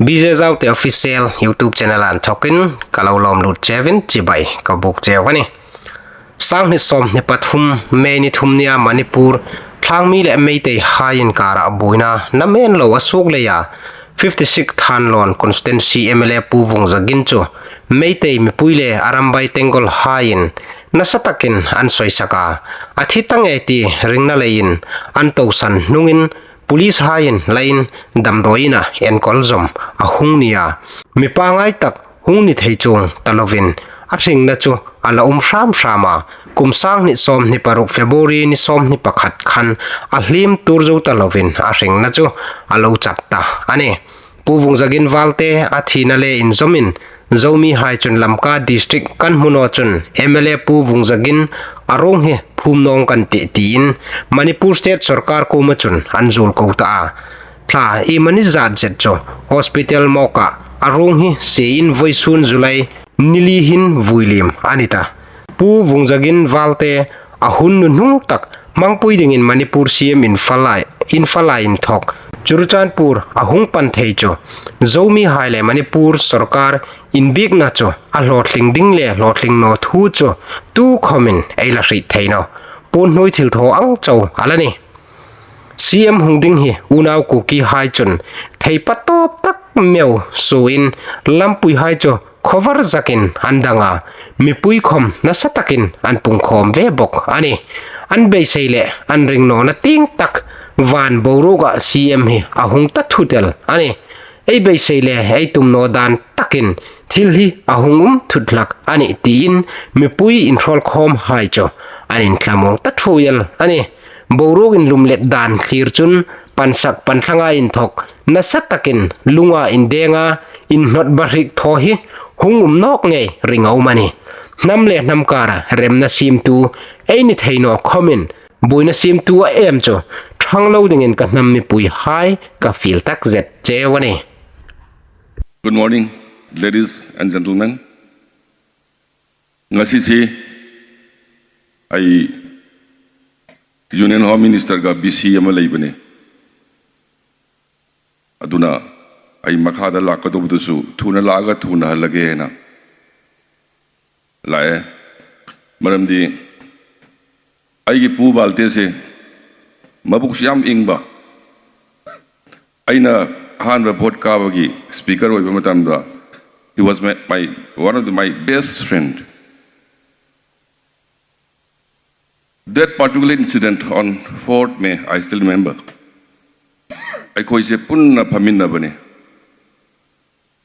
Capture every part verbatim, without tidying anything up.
B J Zaute Official YouTube channel an thokin ka lo lawm lut cheu in chibai ka buk cheu a nih. Sanghni sawmhni pathum May ni thum nia Manipur thlangmi le Meitei hai inkara buoina namen lo a suok leia fifty six Thanlon constituency M L A Pu Vungzagin chu Meitei mipui le Arambai Tenggol haiin nasa takin an sawisak a, a thi ta ngei ti ringna leiin an tosan hnungin police haiin la in damdawiin a enkawl zawm a hung ni a. Mi pangngai tak hung ni thei chuong ta lovin a hringna chu a la um hram hram a. Kum sanghni sawmhni paruk February ni sawmhni pakhat khan a hlim tuor zo ta lovin a hringna chu a lo chak ta a nih. Pu Vungzagin Valte a thina le inzawmin Zomi hai chun Lamka District kan hmu naw chun M L A Pu Vungzagin a ruong hi phum nawng kan tih tiin Manipur State Sorkar kuoma chun an zuol ko ta a. Thla iemani zat zet chu hospital morgue-a a ruong hi siein vawisun July ni li hin vui liem a ni ta. Pu Vungzagin Valte a hun nuhnung tak hmangpui dingin Manipur C M Imphal-a, Imphal-a inthawk Churachandpur a hung pan thei chu Zomi hai le Manipur Sorkar inbiekna chu a hlawtling ding le hlawtling naw thu chu tukhawmin ei la hriet thei nawh. Puon hnuoi thilthaw ang chau a la nih. C M hung ding hi unau Kuki hai chun thei patawp tak meu suoin lampui hai chu khawvar zakin an dang a, mipui khawm nasa takin an pungkhawm ve bawk a nih. An beisei le an ringnawna tieng tak van boruoka C M hi a hung ta thut el a nih. Ei beisei le ei tum naw dan takin thil hi a hung um thut hlak a nih tiin mipui inhrawl khawm hai chu an inthlamuong ta thuoi el a nih. Boruok inlumlet dan thlir chun pansak panthlanga inthawk nasa takin lunga indenga inhnawt bahrik thaw hi hung um nawk ngei ring a um a nih. Hnam le hnam kara remna siemtu ei ni thei naw khawmin buoina siemtu a em chu thang lo dingin ka hnam mipui hai ka fiel tak zet cheu a nih. Good morning, ladies and gentlemen. Ngasi si ai Union Home Minister ga B C ama lei bane. Aduna ai makha da lak ka dawbtu su thuna lak a thuna halage na. Lae, maramdi, aigi Pu Balte se, mabuk siyam ingba. Aina han ba vote ka bagi speaker oi ba matam da. He was my, my, one of the, my best friend. That particular incident on fourth May, I still remember. Ai khoi se punna phamin na bane.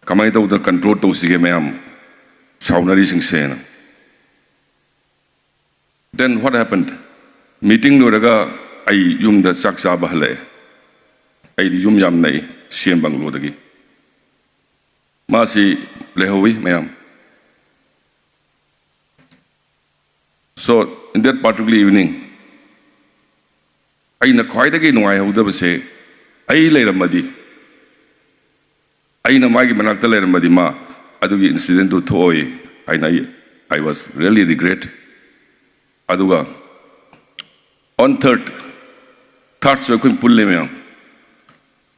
Kamai tau ta control tau sige mayam. Saunari sing sena. Then what happened? Meeting lo raga ai yum da sak sa ba le. Ai di yum yam nai siem bang lo dagi. Masi le hoi mayam. So in that particular evening, aina khwaidagi nungai hau da ba se ai le ramadi. Aina magi manakta le ramadi ma adugi incident tu thoi aina I, I was really regret. Aduga on third, third so kun pulle me.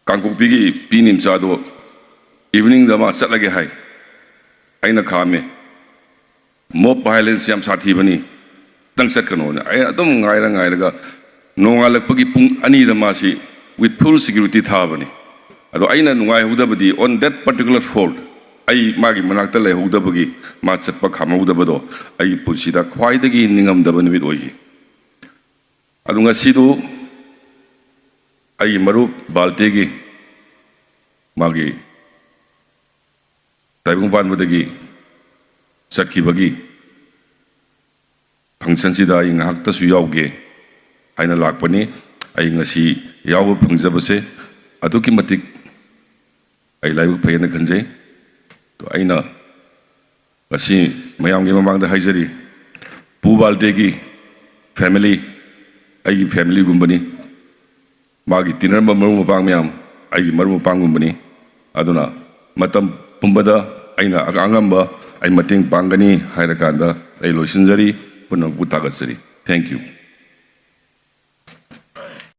Kangkokpi gi pinim sa do evening da ma sat lage hai. Aina khame. Mob violence yam sa thi bani. Tang sat kano na. Ai adum ngai ra ngai ra ga. Nonga lak pagi pung ani da ma si with full security tha bani. Ado aina nungai hau da badi on that particular fault. Ai magi manakta le hau da bagi ma sat pa kham hau da bado. Ai punsi da khwaidagi ningam da bani mit oi. Adunga sidu ai marup Balte gi magi Taibung ban badagi satki bagi function sida ai ngahak ta su yau ge. Aina lak pani ai ngasi yau function ba se adu ki matik ai lai buk phai na khan je. To aina Ngasi mayam gi mamang da haijari. Pu Balte gi family, aigi family gumbani. Magi tinar ma maru mapang mayam, aigi maru mapang gumbani. Aduna matam pumbada aina angamba ai mating pangani haira kanda ai loisinjari punang putagasari. Thank you.